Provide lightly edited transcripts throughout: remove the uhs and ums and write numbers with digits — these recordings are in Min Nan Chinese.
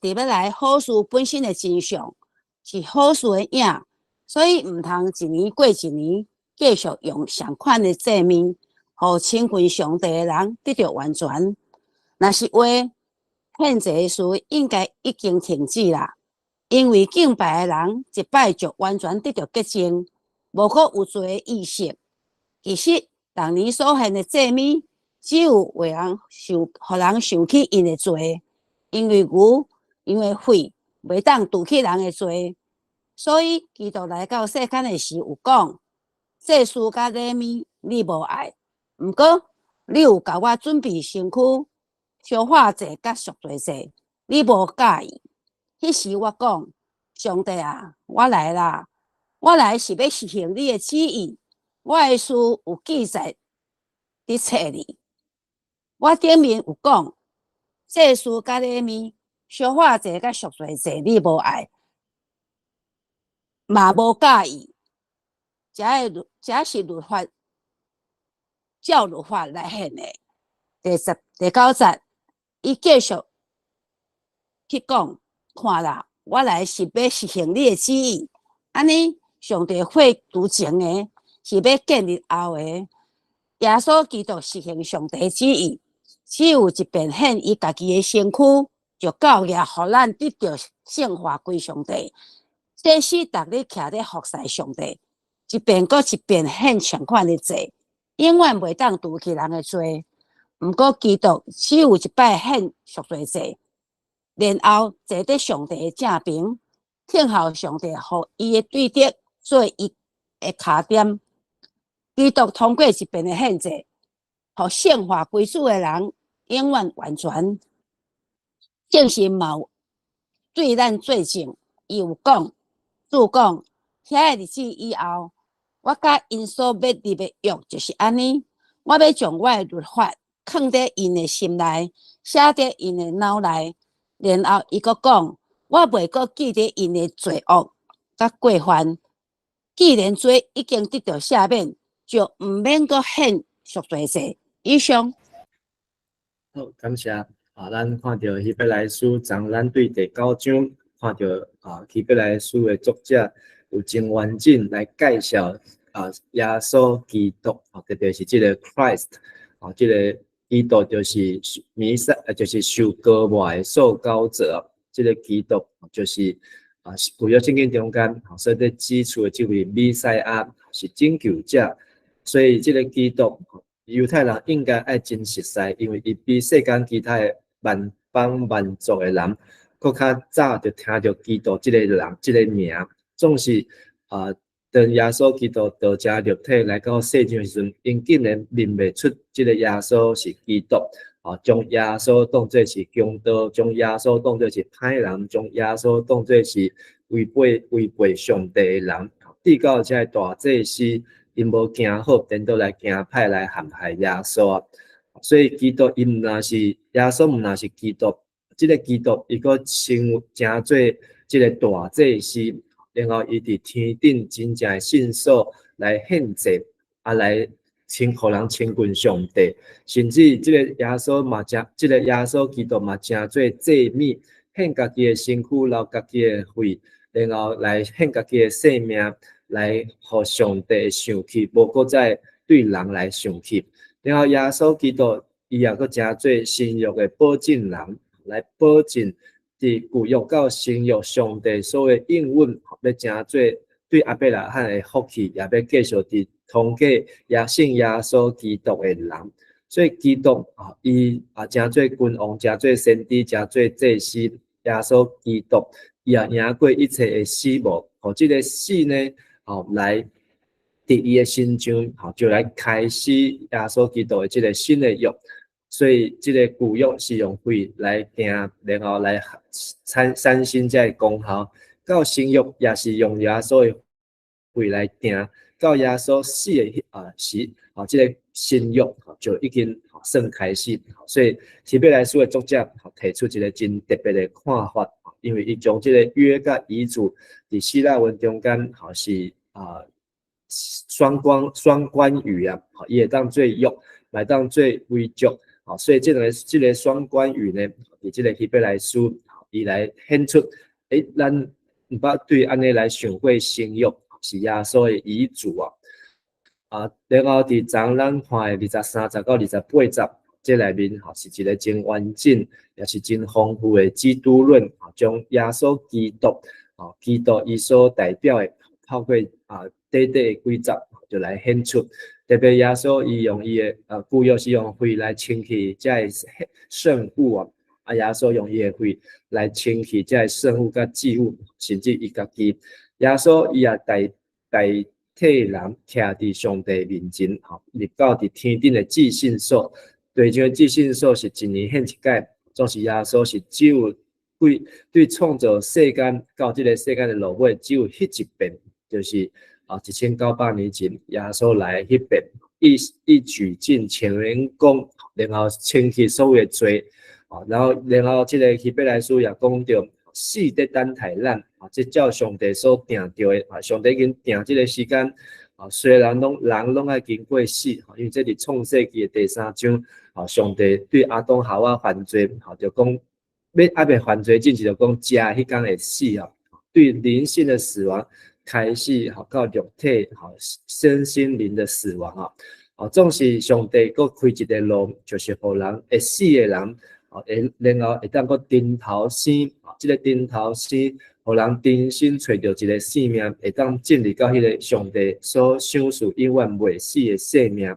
伫欲來好事本身的真相，是好事的影，所以毋通一年過一年，繼續用相仝的祭物，予親近上帝的人得著完全。若是話獻祭的事應該已經停止啦，因為敬拜的人一擺就完全得著潔淨，無閣有罪的意識。其實，逐年所獻的祭物，只有為人想，予人想起𪜶的罪，因為牛，因為血袂當除去人的罪，所以基督來到世間的時有講：祭司佮禮物你無愛，毋過你有共我準備身軀，燒化祭佮贖罪祭，你無佮意。彼時我講：上帝啊，我來啦！我來是欲實行你的旨意，我的事有記載佇冊裡。我頂面有講，祭司佮禮物、燒化祭佮贖罪祭，你無愛，嘛無佮意，這是律法，照律法來獻的。第九節，伊繼續去講，看啦，我來是欲實行你的旨意。按呢，上帝廢除前的，是欲建立後的。耶穌基督實行上帝旨意，只有一遍獻伊家己的身軀，就夠額，予咱得著聖化歸上帝。祭司逐日徛咧服侍上帝，一遍閣一遍獻相仝的祭，永遠袂當除去人的罪。毋過基督只有一擺獻贖罪祭，然後坐佇上帝的正爿，等候上帝予伊的對敵做伊的跤墊。基督通過一遍的獻祭，予聖化歸主的人永遠完全。聖神嘛有對咱做證，伊有講，主講，遐個日子以後，我佮𪜶所欲立的約就是按呢，我欲將我的律法囥佇𪜶的心內，寫佇𪜶的腦內，然後伊閣講，我袂閣記得𪜶的罪惡佮過犯。既然罪已經得著赦免，就毋免閣獻贖罪祭。以上。好，感謝。啊，咱看著希伯來書從咱對第九章看著啊，希伯來書的作者有真完整來介紹啊，耶穌基督啊，特別是這个 Christ 啊，這个基督就是彌賽，就是受膏抹的受膏者，這个基督就是啊，舊約聖經中間所咧指出的這位彌賽亞是拯救者，所以這个基督猶太人應該愛真熟似，因為伊比世間其他的萬邦萬族的人，閣較早就聽著基督這个人、這个名，總是啊，當耶穌基督道成肉體來到世上的時陣，𪜶竟然認袂出這个耶穌是基督，啊，將耶穌當做是強盜，將耶穌當做是歹人，將耶穌當做是違背上帝的人，直到這个大祭司𪜶無行好，顛倒來行歹來陷害耶穌。所以基督伊毋但是耶穌，毋但是基督，這个基督伊閣成做這个大祭司，然後伊佇天頂真正的聖所來獻祭，啊來親予人親近上帝，甚至這个耶穌嘛成，這个耶穌基督嘛成做祭物，獻家己的身軀，流家己的血，然後來獻家己的性命，來予上帝生氣，無閣再對人來生氣。然後耶穌基督伊也閣成做新約的保證人，來保證佇舊約到新約上帝所有應允，欲成做對亞伯拉罕的福氣，也欲繼續佇通過耶信耶穌基督的人。所以基督啊，伊啊成做君王，成做先知，成做祭司。耶穌基督伊也贏過一切的死亡，予這个死呢，吼來佇伊的身上，吼就來開始耶穌基督的這个新的約。所以這个舊約是用血來定，然後來產生這个功效。到新約也是用耶穌的血來定，到耶穌死的啊時，啊這个新約就已經算開始。所以希伯來書的作者提出一个真特別的看法，因為伊將這个約佮遺囑佇希臘文中間，吼是啊雙關語啊，伊會當做約，嘛會當做遺囑，所以這兩个這个雙關語呢，佇這个希伯來書，伊來顯出，咱毋捌對按呢來想過新約是耶穌的遺囑啊。然後佇昨咱看的23節到28節，這內面吼是一個真完整，也是真豐富的基督論，將耶穌基督，基督伊所代表的，透過短短的幾節就來顯出。特別耶穌伊用伊的舊約是用血來清洗這个聖物啊，耶穌用伊的血來清洗這个聖物佮祭物，甚至伊家己。耶穌伊也代替人徛佇上帝面前，吼，入到佇天頂的至聖所。地上的至聖所是一年獻一擺，總是耶穌是只有對創造世間到這个世間的落尾，只有彼一遍，就是1900年前耶穌來彼遍，一舉盡全功，然後清去所有的罪，然後這个希伯來書也講著死佇等待咱，這照上帝所定著的，上帝已經定這个時間，雖然人攏愛經過死，因為這佇創世記的第三章，上帝對亞當夏娃犯罪，就講欲猶未犯罪之前就講食彼工會死啊，對靈性的死亡開始，到肉體，身心靈的死亡啊，總是上帝閣開一個路，就是予人會死的人，會然後會當閣重頭生，這个重頭生，予人重新揣著一个生命，會當進入到彼个上帝所賞賜永遠袂死的生命。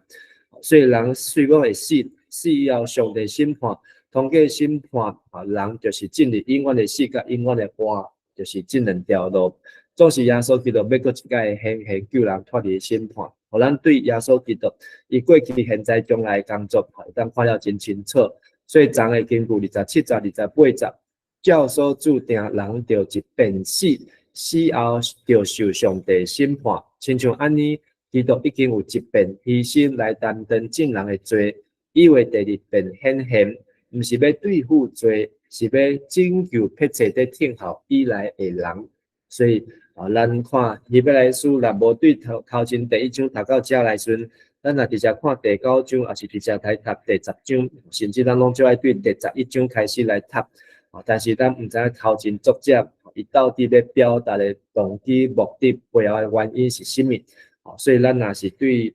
所以人雖講會死，死以後上帝審判，通過審判，人就是進入永遠的死佮永遠的活，就是這兩條路。總是耶穌基督欲閣一擺顯現救人脫離審判，予咱對耶穌基督伊過去、現在、將來的工作，會當看了真清楚。所以昨的根據27節、28節，照所注定人著一遍死，死後著受上帝審判。親像按呢，基督已經有一遍犧牲來擔當眾人的罪，以為第二遍顯現，毋是欲對付罪，是欲拯救迫切佇等候伊來的人。所以咱看希伯來書，若無對頭前第一章讀到遮來時陣，咱若直接看第九章，抑是直接來讀第十章，甚至咱攏就愛對第11章開始來讀。但是咱毋知影頭前作者伊到底欲表達的動機、目的背後的原因是啥物。所以咱若是對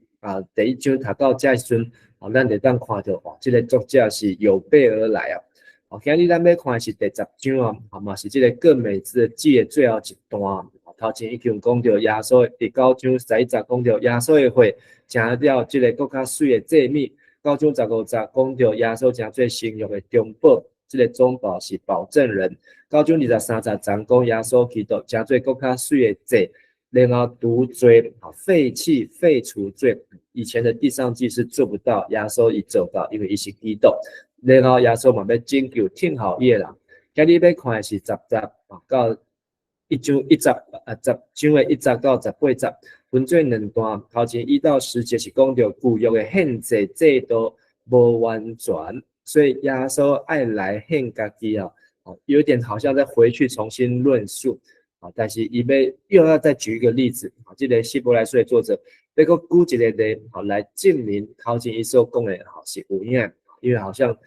第一章讀到遮時陣，咱就當看著哇，這个作者是有備而來啊。今日咱欲看的是第十章啊，嘛是這个各美之記的最後一段。頭前已經講著耶穌第九章11節講著耶穌的血，成了這个閣較媠的祭物。九章15節講著耶穌成做新約的中保，這个中保是保證人。九章23節講耶穌基督成做閣較媠的祭，然後除罪，廢棄廢除罪。以前的地上祭司做不到，耶穌伊做到，因為伊是基督。然後耶穌嘛欲拯救等候伊的人。今日欲看的是10節到一章一節十章的1節到18節，分做兩段。頭前1到10節是講著舊約的獻祭制度無完全，所以耶穌愛來獻家己啊，有點好像再回去重新論述啊。但是伊欲又要再舉一個例子啊，這个希伯來書的作者欲閣舉一个例，好來證明頭前伊所講的是有影，因為好像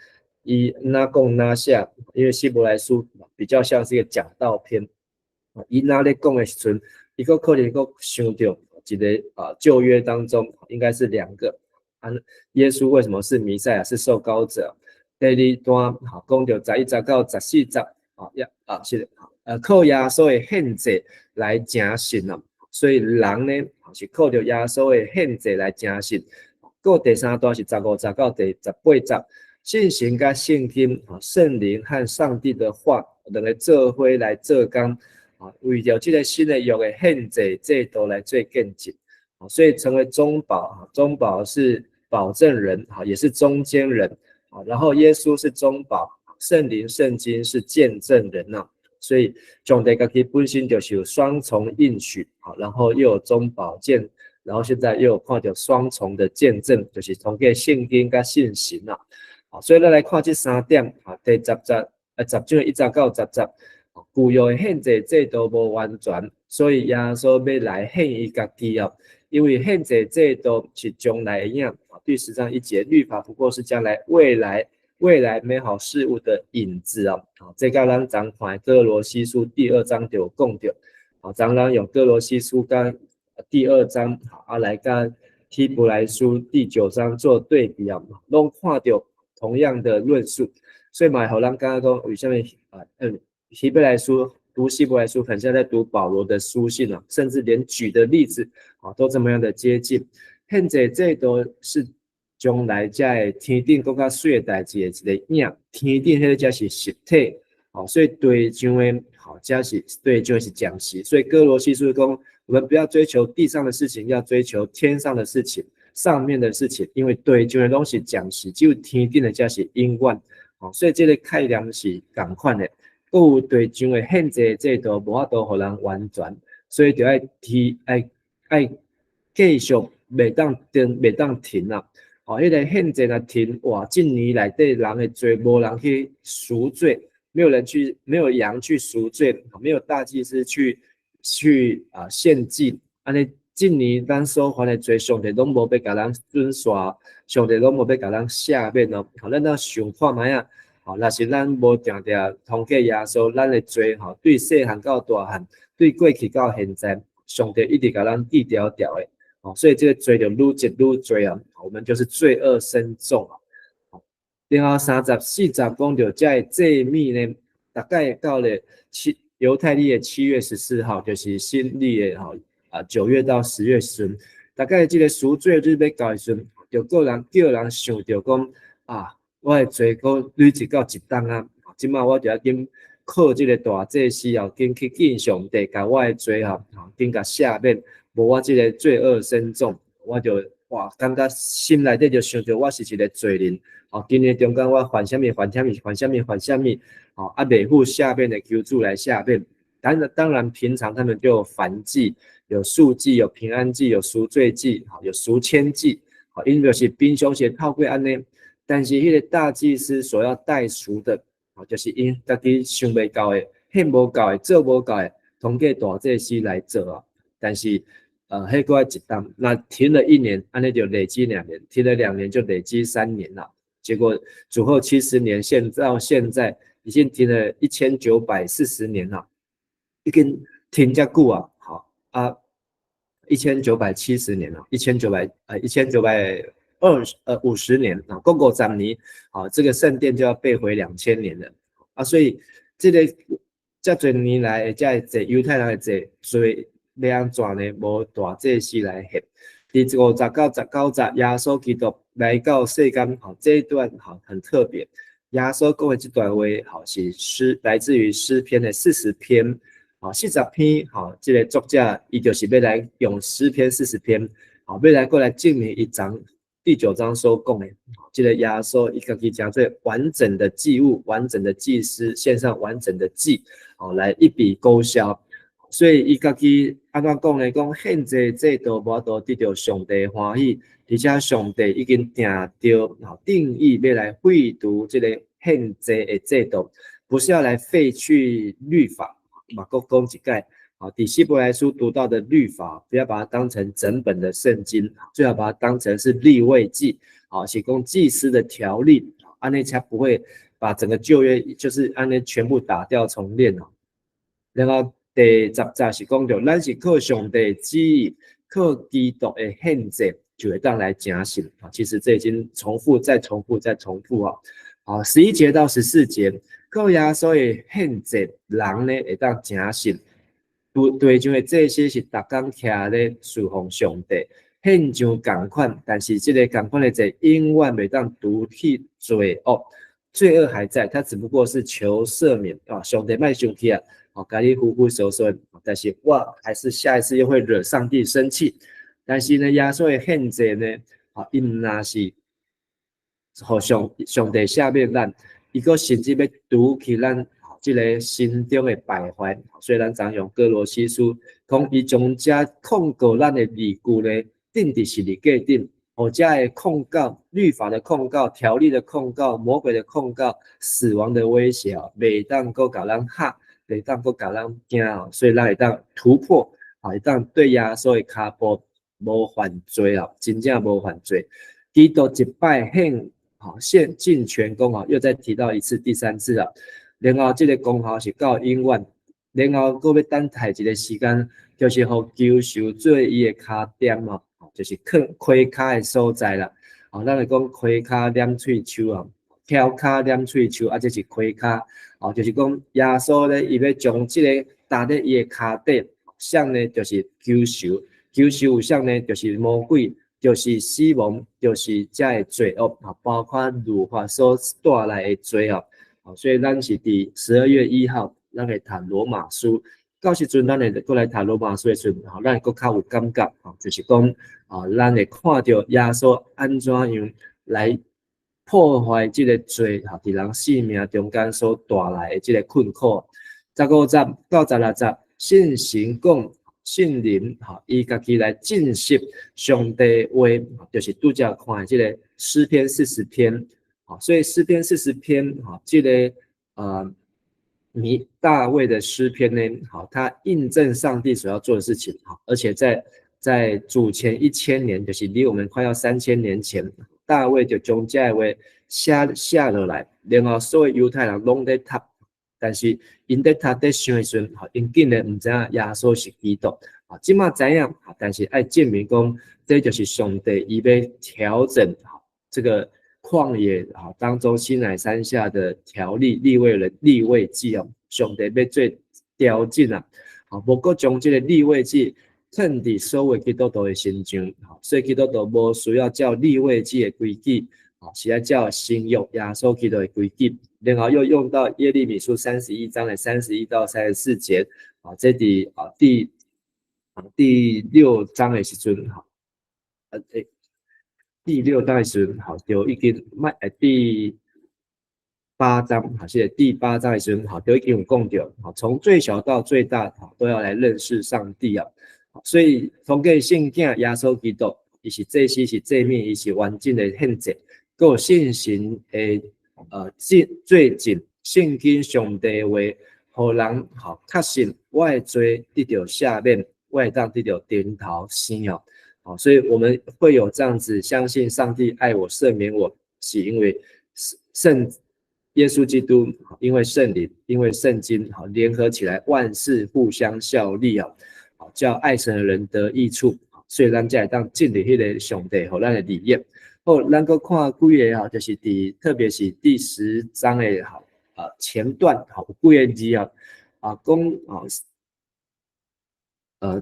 伊哪講哪寫，因為希伯來書比較像是一個講道篇。伊若咧講的時陣，伊閣可能閣想著一个舊約當中應該是兩個啊，耶穌為什麼是彌賽亞，是受膏者？第二段吼講著11節到14節，啊，是靠耶穌的獻祭來成聖啊，所以人呢是靠著耶穌的獻祭來成聖。閣第三段是15節到第18節，信心佮聖經，聖靈和上帝的話兩个做伙來做工。為著這个新的約的獻祭制度來做見證，所以成為中保，中保是保證人，也是中間人，然後耶穌是中保，聖靈聖經是見證人吶，所以上帝家己本身就是有雙重應許，然後又有中保見，然後現在又有看著雙重的見證，就是通過聖經佮信心啦，所以咱來看這三點，第十節，十章1節到10節。舊約的獻祭制度無完全，所以耶穌欲來獻伊家己哦。因為獻祭制度是將來的影，第10章1節，律法不過是將來未來未來美好事物的影子哦。好，這個咱昨看歌羅西書第二章就有講著。好，昨咱用歌羅西書佮第二章，好啊來佮希伯來書第九章做對比啊，攏看著同樣的論述，所以嘛，予咱感覺講為啥物啊？希伯來書讀希伯來書，很像在讀保羅的書信啊，甚至連舉的例子啊，都這麼樣的接近。獻祭制度是將來這个天頂閣較媠的代誌的一个影，天頂彼个才是實體，好，所以地上的好，才是地上是暫時。所以歌羅西書講，我們不要追求地上的事情，要追求天上的事情，上面的事情，因為地上的攏是暫時，只有天頂的才是永遠。哦，所以這个概念是仝款的。閣有地上的獻祭制度無法度予人完全，所以就愛提愛愛繼續袂當停，袂當停啊！哦，彼个獻祭若停，哇，這年內底人的罪，無人去贖罪，沒有人去，沒有羊去贖罪，沒有大祭司去獻祭，按呢這年咱所犯的罪，上帝攏無欲共咱準煞，上帝攏無欲共咱赦免哦。好，咱若想看覓仔，吼，若是咱無定定通過耶穌，咱的罪吼，對細漢到大漢，對過去到現在，上帝一直共咱記牢牢的。哦，所以這个罪就愈積愈濟啊，我們就是罪惡深重啊。然後34節講著這个祭物呢，大概到了猶太曆的7月14號，就是新曆的吼9月到10月旬，大概這个贖罪日欲到的時陣，就個人叫人想著講啊，我的罪閣累積到一冬啊，這擺我就要緊靠這个大祭司哦，緊去見上帝，共我的罪吼，緊共赦免，無我這个罪惡深重，我就哇，感覺心內底就想著我是一个罪人，哦，今年中間我犯啥物，犯啥物，犯啥物，犯啥物，哦，啊，袂赴赦免的求主來赦免。當然，平常他們就有燔祭、有素祭、有平安祭、有贖罪祭、有贖愆祭，好，𪜶就是平常時透過按呢。但是彼个大祭司所要代贖的，就是𪜶家己想袂到的、獻無夠的、做無夠的，通過大祭司來做啊。但是，彼個一冬，那停了一年，按呢就累積2年，停了2年就累積3年了。結果主後70年，現到現在已經停了1940年了，已經停遮久啊，好啊，1970年了，192050年啊，閣50年，好，這個聖殿就要被毀2000年了啊，所以這个遮濟年來，這个祭猶太人的祭罪欲按怎呢？無大祭司來獻。第50到19節，耶穌基督來到世間，好，這一段好很特別。耶穌講的這段話，好是詩，來自於詩篇的四十篇，好，四十篇，好，這个作者伊就是欲來用詩篇四十篇，好，欲來過來證明伊昨第九章所講的，這个耶穌伊家己成做完整的祭物、完整的祭司，獻上完整的祭，好，來一筆勾銷。所以伊家己按怎講呢？講獻祭制度無法度得著上帝歡喜，而且上帝已經定著，定意欲來廢除這个獻祭的制度，不是要來廢去律法。嘛，閣講一擺，啊，佇希伯來書讀到的律法，不要把它當成整本的聖經，最好把它當成是利未記，啊，是講祭司的條例，按呢才不會把整個舊約就是按呢全部打掉重練哦。然後第10節是講著，咱是靠上帝旨意，靠基督的獻祭，就會當來成聖啊。其實這已經重複再重複再重複啊。好，11節到14節，靠耶穌的獻祭，人呢會當成聖。對地上的祭司是逐工徛咧侍奉上帝，獻上仝款，但是這个仝款的祭永遠袂當除去罪惡，罪惡還在，他只不過是求赦免啊。上帝莫生氣啊！哦，共你呼呼說說，但是我還是下一次又會惹上帝生氣。但是呢，耶穌的獻祭呢，啊，伊毋但是予上帝赦免咱，伊閣甚至欲除去咱這个心中的敗壞。所以咱昨用歌羅西書講，伊將這控告咱的理據呢，釘佇十字架頂，予這个控告、律法的控告、條例的控告、魔鬼的控告、死亡的威脅啊，袂當閣共咱嚇，袂當閣共咱驚哦，所以咱會當突破，啊，會當對耶穌的跤步無犯罪啊，真正無犯罪。基督一擺獻，好，獻盡全功啊，又再提到一次，第三次啊。然後這个功效是到永遠，然後閣欲等待一个時間，就是予求仇做伊的跤墊哦，就是囥溪跤的所在啦。哦，咱會講溪跤攕喙鬚啊，翘跤攕喙鬚，啊，這是溪跤。哦，就是講耶穌咧，伊欲將這个踏佇伊的跤底，啥呢？就是求仇，求仇有啥呢？就是魔鬼，就是死亡，就是這个罪惡啊，包括律法所帶來的罪哦。所以咱是佇12月1號，咱會讀羅馬書。到時陣咱會閣來讀羅馬書的時陣，吼，咱會閣較有感覺，吼，就是講，啊，咱會看著耶穌按怎樣來破壞這个罪，吼，佇人性命中間所帶來的這个困苦。15節到16節，聖神講，聖靈，吼，伊家己來證實上帝話，就是拄才看的這个詩篇四十篇。好，所以詩篇四十篇，哈，這个彌大衛的詩篇呢，好，他印證上帝所要做的事情，哈，而且在主前1000年，就是離我們快要3000年前，大衛就將這个話寫寫落來，然後所有猶太人攏咧讀，但是𪜶咧讀咧想的時陣，吼，𪜶竟然毋知影耶穌是基督，啊，這馬知影，但是愛證明講，這就是上帝伊欲調整，這個曠野啊當中西乃山下的條例，利未人利未記哦，上帝欲做調整啊，好，無閣將這个利未記囥佇所有基督徒的身上，所以基督徒無需要照利未記的規矩，啊，是愛照新約耶穌基督的規矩，然後又用到耶利米書31章的31到34節，啊，這佇啊第六章的時陣，哈，欸，第六章的時陣，好，就已經麥第八章，好，是第八章的時陣，好，就已經有講著，好，從最小到最大，好，都要來認識上帝啊。所以，通過聖子耶穌基督，伊是祭司，是祭物，伊是完整的獻祭，閣有聖神的最最近聖經上帝話，予人吼確信我的罪得著赦免，我會當得著重頭生哦。好，所以我們會有這樣子相信上帝愛我、赦免我，是因為聖耶穌基督，因為聖靈，因為聖經，好聯合起來，萬事互相效力啊，好叫愛神的人得益處。所以咱才會當進入彼个上帝予咱的利益。好，咱閣看幾个吼，就是佇特別是第10章的吼啊前段，吼有幾个字啊啊講啊。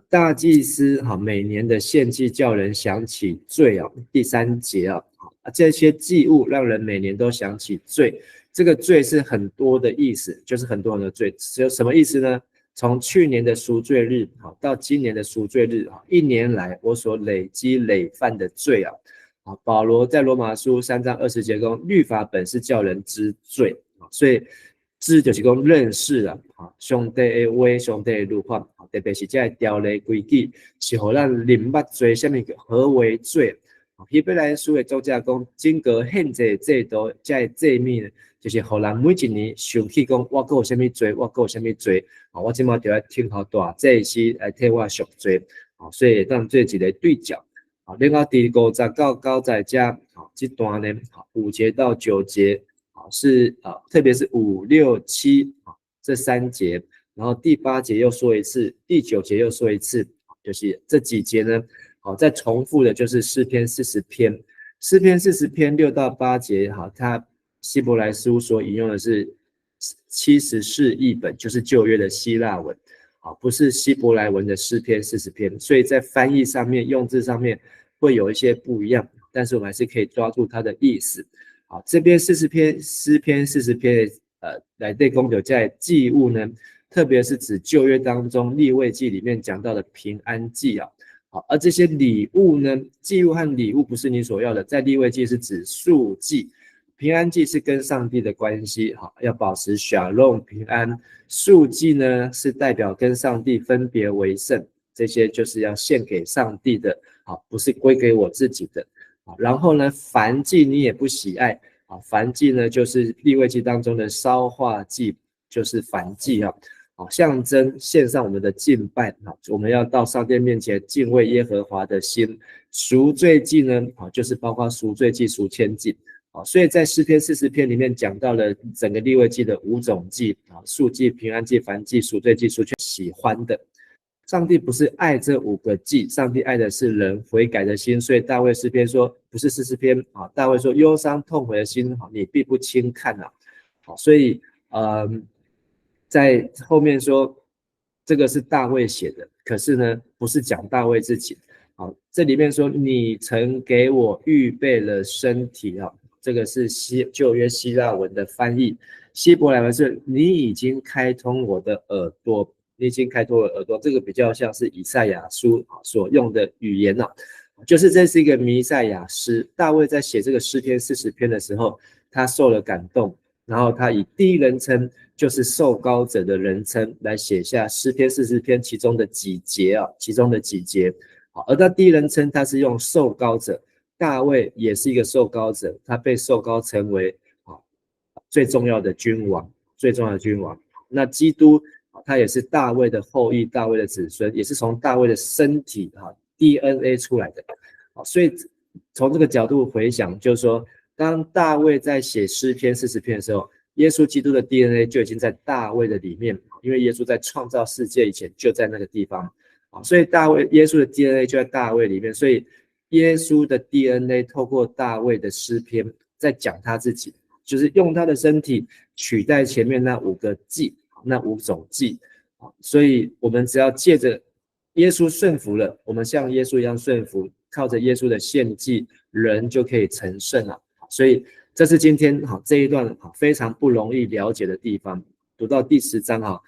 大祭司哈每年的獻祭叫人想起罪啊，第三節啊，啊這些祭物讓人每年都想起罪，這個罪是很多的意思，就是很多人的罪，是什麼意思呢？從去年的贖罪日哈到今年的贖罪日啊，一年來我所累積累犯的罪啊，啊保羅在羅馬書3章20節講，律法本是叫人知罪啊，所以知就是講認識啊，啊上帝的話，上帝的律法，特別是這个條例規矩，是予咱認捌罪，啥物叫何為罪？希伯來書的作者講，整個獻祭制度，這个祭物呢，就是予人每一年想起講，我閣有啥物罪，我閣有啥物罪，啊，我這馬就愛聽候大祭司來替我贖罪，啊，所以會當做一個對照。啊，另外第5節到9節遮，啊，這段呢，5節到9節，啊，是啊，特別是五六七啊這三節，然後第八節又說一次，第九節又說一次，就是這幾節呢，好，再重複的就是詩篇四十篇，詩篇四十篇6到8節，好，它希伯來書所引用的是七十士譯本，就是舊約的希臘文，啊，不是希伯來文的詩篇四十篇，所以在翻譯上面、用字上面會有一些不一樣，但是我們還是可以抓住它的意思。好，這邊四十篇詩篇四十篇，來對公有在祭物呢，特別是指舊約當中利未記裡面講到的平安祭啊。好，而這些禮物呢，祭物和禮物不是你所要的，在利未記是指素祭，平安祭是跟上帝的關係，好，要保持 shalom 平安。素祭呢是代表跟上帝分別為聖，這些就是要獻給上帝的，好，不是歸給我自己的。然後呢，燔祭你也不喜愛，啊，燔祭呢就是利未記當中的燒化祭，就是燔祭啊。好，象徵獻上我們的敬拜啊，我們要到上帝面前敬畏耶和華的心。贖罪祭呢，啊，就是包括贖罪祭、贖愆祭。啊，所以在诗篇四十篇里面讲到了整个利未记的五种祭啊，素祭、平安祭、燔祭、赎罪祭、赎愆喜欢的。上帝不是爱这五个祭，上帝爱的是人悔改的心。所以大卫诗篇说，不是40篇啊，大卫说忧伤痛悔的心，你必不轻看啊。好，所以在后面说这个是大卫写的，可是呢，不是讲大卫自己。好，这里面说你曾给我预备了身体啊。这个是旧约希腊文的翻译，希伯来文是你已经开通我的耳朵，你已经开通我的耳朵，这个比较像是以赛亚书所用的语言了，就是这是一个弥赛亚诗。大卫在写这个诗篇四十篇的时候，他受了感动，然后他以第一人称，就是受膏者的人称来写下诗篇四十篇其中的几节啊，其中的几节。好，而他第一人称他是用受膏者。大卫也是一个受膏者，他被受膏成为最重要的君王，最重要的君王。那基督他也是大卫的后裔，大卫的子孙，也是从大卫的身体DNA 出来的。所以从这个角度回想，就是说，当大卫在写诗篇四十篇的时候，耶稣基督的 DNA 就已经在大卫的里面，因为耶稣在创造世界以前就在那个地方啊，所以大卫耶稣的 DNA 就在大卫里面，所以耶稣的 DNA 透过大卫的诗篇在讲他自己，就是用他的身体取代前面那五个祭，那五种祭，所以我们只要借着耶稣顺服了，我们像耶稣一样顺服，靠着耶稣的献祭，人就可以成圣了。所以这是今天这一段非常不容易了解的地方。读到第10章哈，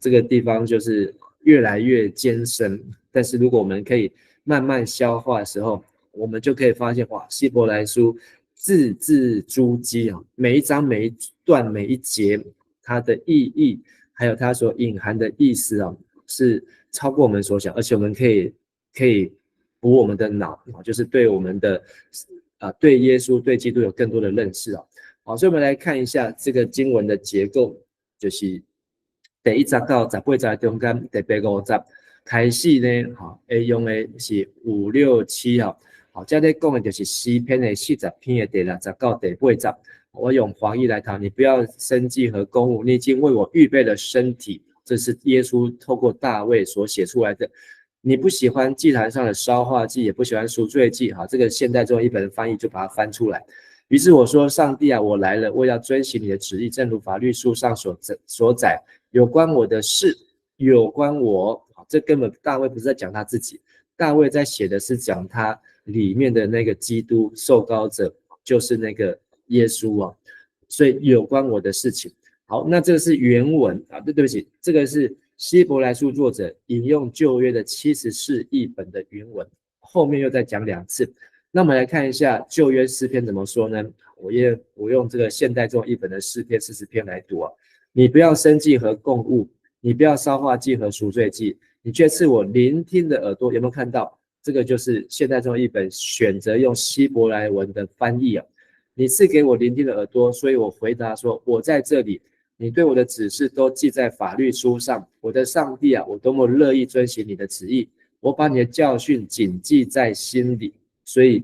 这个地方就是越来越艰深。但是如果我们可以慢慢消化的时候，我们就可以发现，哇，希伯来书字字珠玑啊，每一章、每一段、每一节，它的意义，还有它所隐含的意思啊，是超过我们所想，而且我们可以补我们的脑啊，就是对我们的啊，对耶稣、对基督有更多的认识啊。好，所以我们来看一下这个经文的结构，就是第1节到18节中间特别五节开始呢，哈，会用的是五六七哈。好，這裡講的就是詩篇的四十篇的第6節到第8節。我用華語來讀，你不要牲祭和供物，你已經為我預備了身體。這是耶穌透過大衛所寫出來的。你不喜歡祭壇上的燒化祭，也不喜歡贖罪祭。哈，這個現代中文譯本翻譯就把它翻出來。於是我說：上帝啊，我來了，我要遵行你的旨意，正如法律書上所載有關我的事，有關我。這根本大衛不是在講他自己，大衛在寫的是講他裡面的那個基督受膏者，就是那個耶穌啊，所以有關我的事情。好，那這個是原文啊，對不起，這個是希伯來書作者引用舊約的74譯本的原文，後面又再講兩次。那我們來看一下舊約詩篇怎麼說呢？我用這個現代中文譯本的詩篇四十篇來讀啊。你不要牲祭和供物，你不要燒化祭和贖罪祭，你卻賜我聆聽的耳朵。有沒有看到？這個就是現代中文譯本選擇用希伯來文的翻譯啊。你賜給我聆聽的耳朵，所以我回答說：我在這裡。你對我的指示都記在法律書上。我的上帝啊，我多麼樂意遵行你的旨意，我把你的教訓謹記在心裡。所以，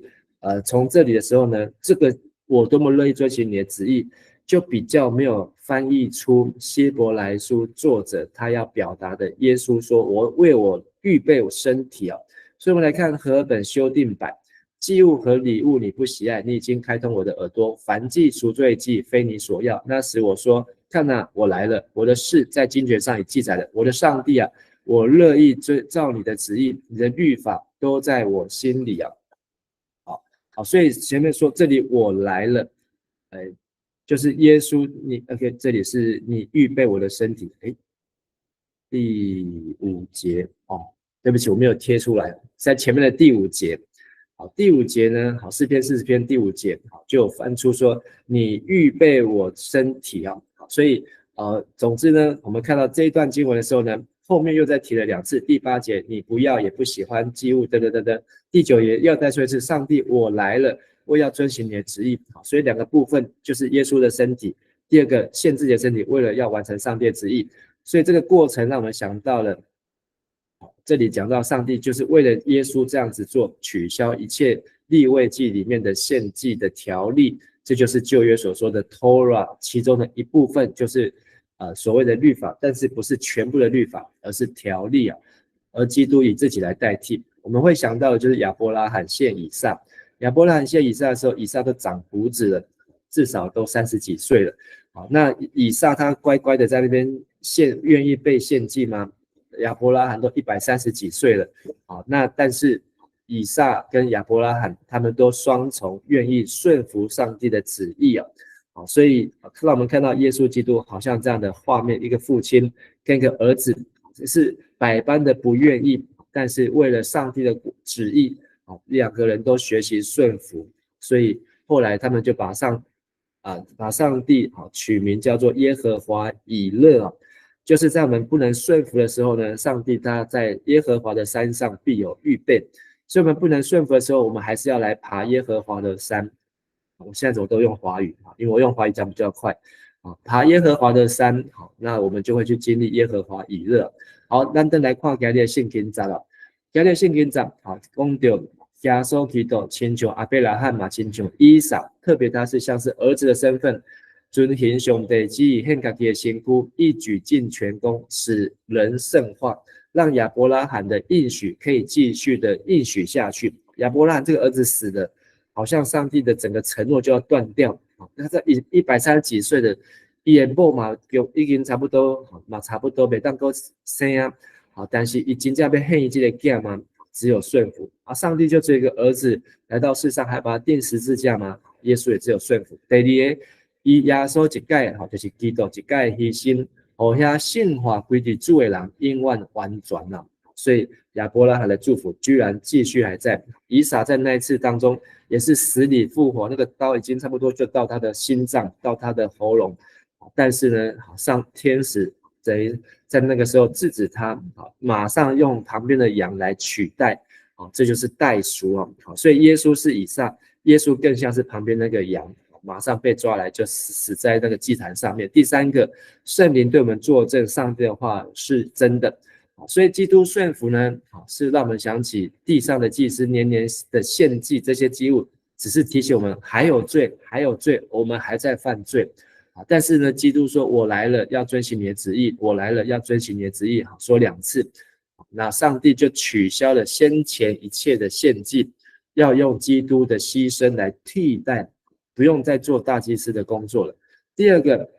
從這裡的時候呢，這個我多麼樂意遵行你的旨意，就比較沒有翻譯出希伯來書作者他要表達的。耶穌說：我為我預備我身體啊。所以，我們來看和合本修訂版，祭物和禮物你不喜愛，你已經開通我的耳朵。燔祭、贖罪祭非你所要。那時我說：看哪，我來了，我的事在經卷上已記載了。我的上帝啊，我樂意遵照你的旨意，你的律法都在我心裡啊。好，好，所以前面說這裡我來了，哎，就是耶穌，你 OK，這裡是你預備我的身體，哎，第五節哦，對不起，我沒有貼出來，在前面的第五節。好，第五節呢？好，詩篇40篇第五節，好，就翻出說你預備我身體啊。好，所以總之呢，我們看到這一段經文的時候呢，後面又再提了兩次。第八節，你不要也不喜歡祭物，等等等等。第九節又再說一次，上帝，我來了，我要遵行你的旨意。好，所以兩個部分就是耶穌的身體，第二個獻自己的身體，為了要完成上帝的旨意。所以這個過程讓我們想到了。這裡講到上帝就是為了耶穌這樣子做，取消一切利未記裡面的獻祭的條例，這就是舊約所說的 Torah 其中的一部分，就是所謂的律法，但是不是全部的律法，而是條例啊。而基督以自己來代替，我們會想到的就是亞伯拉罕獻以撒。亞伯拉罕獻以撒的時候，以撒都長鬍子了，至少都三十幾歲了。好，那以撒他乖乖的在那邊獻，願意被獻祭嗎？亞伯拉罕都130幾歲了。好，那但是以撒跟亞伯拉罕他們都雙重願意順服上帝的旨意啊。好，所以讓我們看到耶穌基督好像這樣的畫面，一個父親跟一個兒子是百般的不願意，但是為了上帝的旨意，啊，兩個人都學習順服，所以後來他們就把上帝啊取名叫做耶和華以勒啊，就是在我們不能順服的時候呢，上帝他在耶和華的山上必有預備，所以我們不能順服的時候，我們還是要來爬耶和華的山。我現在怎麼都用華語啊？因為我用華語講比較快啊。爬耶和華的山，好，那我們就會去經歷耶和華以勒。好，咱轉來看今日的聖經節啦。今日聖經節，好，講到耶穌基督親像亞伯拉罕嘛，親像以撒，特別他是像是兒子的身份，遵行上帝旨意獻家己的身軀，一舉盡全功，使人聖化，讓亞伯拉罕的應許可以繼續的應許下去。亞伯拉罕這個兒子死了，好像上帝的整個承諾就要斷掉。那在130幾歲的，伊的某嘛，就已經差不多，嘛差不多袂當閣生啊。好，但是伊真正欲獻伊這個囝嗎？只有順服啊！上帝就這個兒子來到世上，還把他釘十字架嗎？耶穌也只有順服。第二个，伊耶穌一擺，吼，就是基督一擺犧牲，予遐聖化歸佇主的人永遠完全啦。所以亞伯拉罕的祝福居然繼續還在。以撒在那一次當中也是死裡復活，那個刀已經差不多就到他的心臟，到他的喉嚨，但是呢，上天使在那個時候制止他，馬上用旁邊的羊來取代，啊，這就是代贖啊，所以耶穌是以撒，耶穌更像是旁邊那個羊，馬上被抓來就死在那個祭壇上面。第三個，聖靈對我們作證，上帝的話是真的，所以基督順服呢，是讓我們想起地上的祭司年年的獻祭這些祭物，只是提醒我們還有罪，還有罪，我們還在犯罪。但是呢，基督說：“我來了，要遵行你的旨意。我來了，要遵行你的旨意。”好，說兩次。那上帝就取消了先前一切的獻祭，要用基督的犧牲來替代，不用再做大祭司的工作了。第二個，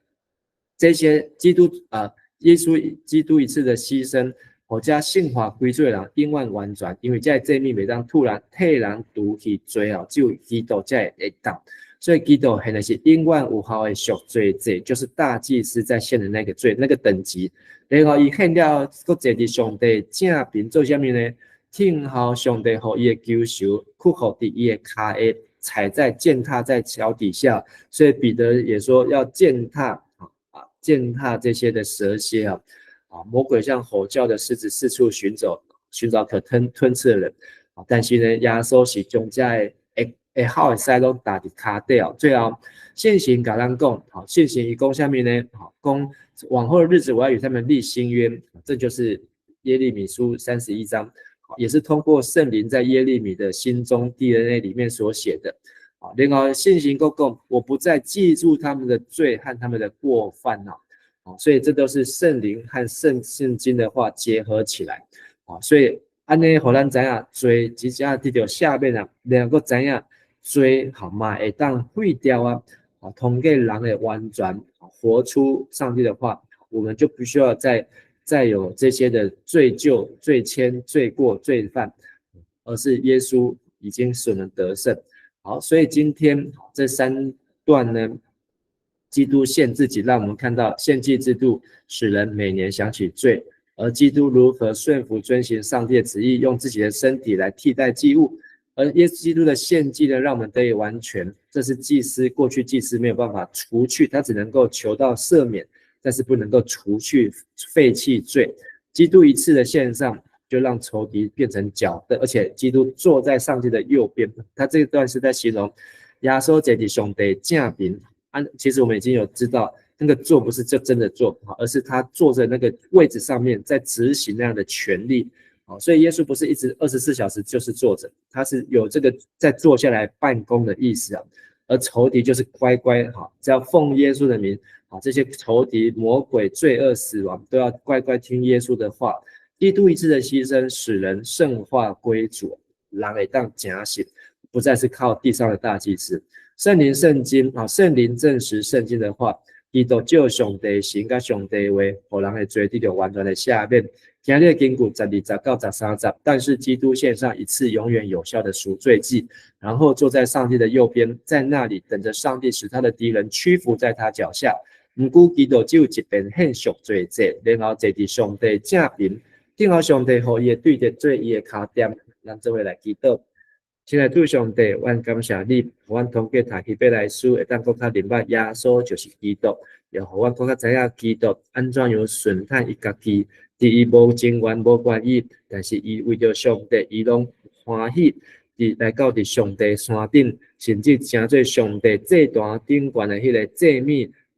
這些基督啊，耶穌基督一次的犧牲，予遮聖化歸主的人永遠完全，因為這個祭物袂當突然替人除去罪哦，只有基督才會當。所以基督獻的是永遠有效的贖罪祭，就是大祭司在獻的那個罪，那個等級。然後伊獻了，閣坐佇上帝正爿做啥物呢？聽候上帝予伊的仇仇，屈服佇伊的跤下，踩在踐踏在腳底下。所以彼得也說要踐踏啊，踐踏這些的蛇蠍啊，啊，魔鬼像吼叫的獅子，四處尋找尋找可吞吃的人。啊，但是呢，耶穌是將這个會好的屎攏踏佇跤底哦。最後，聖神共咱講，好，聖神伊講啥物呢？好，講往後的日子我要與他們立新約，這就是耶利米書31章，也是通過聖靈在耶利米的心中 DNA 裡面所寫的。啊，另外聖神閣講，我不再記住他們的罪和他們的過犯了。啊，所以這都是聖靈和聖經的話結合起來。啊，所以按呢，予咱知影罪真正得著赦免啊，然後閣知影罪好嘛會當廢掉啊，啊，通過人的完全活出上帝的話，我們就不需要再有這些的罪咎、罪愆、罪過、罪犯，而是耶穌已經使我們得勝。好，所以今天這三段呢，基督獻自己，讓我們看到獻祭制度使人每年想起罪，而基督如何順服遵行上帝的旨意，用自己的身體來替代祭物。而耶穌基督的獻祭呢，讓我們得以完全。這是祭司過去祭司沒有辦法除去，他只能夠求到赦免，但是不能夠除去廢棄罪。基督一次的獻上，就讓仇敵變成腳凳，而且基督坐在上帝的右邊。他這一段是在形容耶穌坐佇上帝正爿。啊，其實我們已經有知道，那個坐不是就真的坐，而是他坐在那個位置上面，在執行那樣的權力。所以耶穌不是一直24小時就是坐着，他是有這個在坐下來辦公的意思啊。而仇敵就是乖乖哈，只要奉耶穌的名啊，這些仇敵、魔鬼、罪惡、死亡都要乖乖聽耶穌的話。基督一次的犧牲，使人聖化歸主，人會當成聖，不再是靠地上的大祭司。聖靈聖經啊，聖靈證實聖經的話，基督照上帝心佮上帝話，予人的罪得著完全的赦免。今日經句12節到13節，但是基督獻上一次永遠有效的贖罪祭，然後坐在上帝的右邊，在那裡等着上帝使他的敵人屈服在他腳下。毋過基督只有一遍獻贖罪祭，然後坐佇上帝正爿，等候上帝予伊的對敵做伊的跤墊。咱做伙來祈禱。親愛的主上帝，阮感謝你，予阮通過讀希伯來書，會當閣較明白耶穌就是基督，也予阮閣較知影基督按怎樣順趁伊家己，佇伊無情願無願意，但是伊為著上帝，伊攏歡喜，佇來到佇上帝山頂，甚至成做上帝祭壇頂懸的彼个祭物，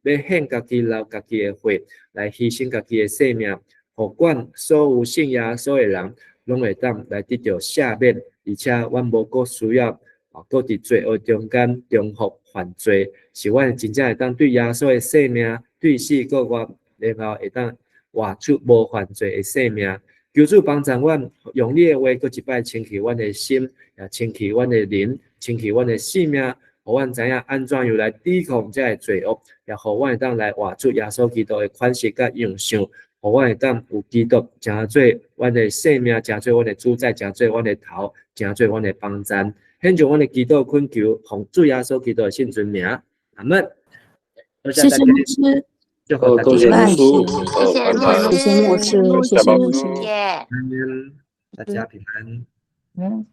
欲獻家己流家己的血，來犧牲家己的性命，予阮所有信耶穌的人，攏會當來得著赦免。而且阮無閣需要啊，閣佇罪惡中間重複犯罪，是阮真正會當對耶穌的生命對死過活，然後會當活出無犯罪的生命。求主幫助阮，用你的話閣一擺清氣阮的心，也清氣阮的靈，清氣阮的性命，予阮知影按怎樣來抵抗這个罪惡，也予阮會當來活出耶穌基督的款式佮樣相。予阮會當有基督成做阮的生命，成做阮的主宰，成做阮的頭，成做阮的幫贊。獻上阮的祈禱懇求，奉主耶穌基督的聖尊名，阿門。謝謝牧師，祝福大多謝家，牧師，謝謝牧師，謝謝牧師，謝謝牧師，謝。大家平安。嗯，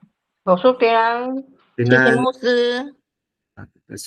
牧師平安，平安。謝謝牧師。多謝。